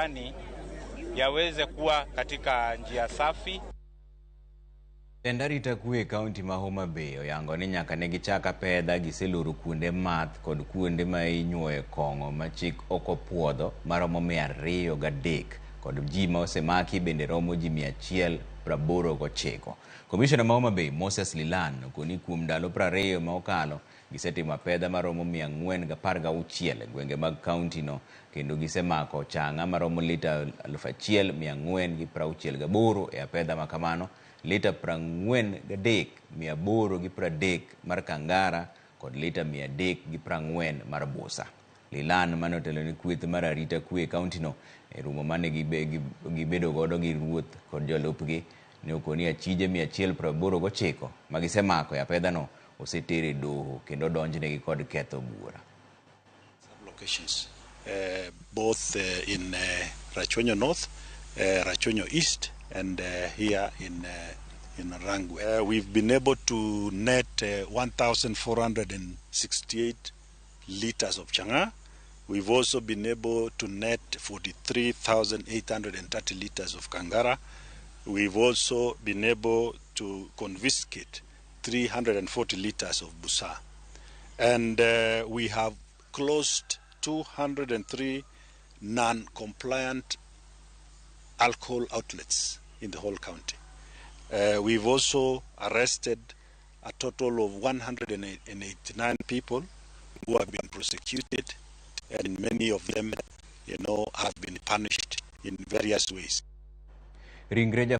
mipakani yaweze kuwa katika njia safi. Jatend arita kwe e kaunti ma Homa Bay oyango ni nyaka ne gichak apedha giseloro kuonde math kod kuonde ma inyuoye kong'o ma chik ok opuodho maromo 203 kod ji ma osemaki bende romo ji 189. Komishona ma Homa Bay Moses Lilan okoni kuom ndalo 20 ma okalo gisetimo apedha maromo 416 e gwenge mag kaunti no kendo gisemako chang'a maromo lita 1468 e apedha ma kamano, lita 43,830 mar kangara kod lita 340 mar busa. Lilan mane otelo ne kweth mar arita kwe e kaunti no e romo mane gibedo godo gi ruoth kod jolupgi ne okoni achije 189 ma gisemako e apedha no oseter e doho kendo odonjnegi kod ketho bura. Locations, both in Rachuonyo North, Rachuonyo East, and here in Rangwe. We've been able to net 1,468 liters of chang'aa. We've also been able to net 43,830 liters of kangara. We've also been able to confiscate 340 liters of busa. And we have closed 203 non-compliant alcohol outlets in the whole county. We've also arrested a total of 189 people who have been prosecuted, and many of them have been punished in various ways. Ringre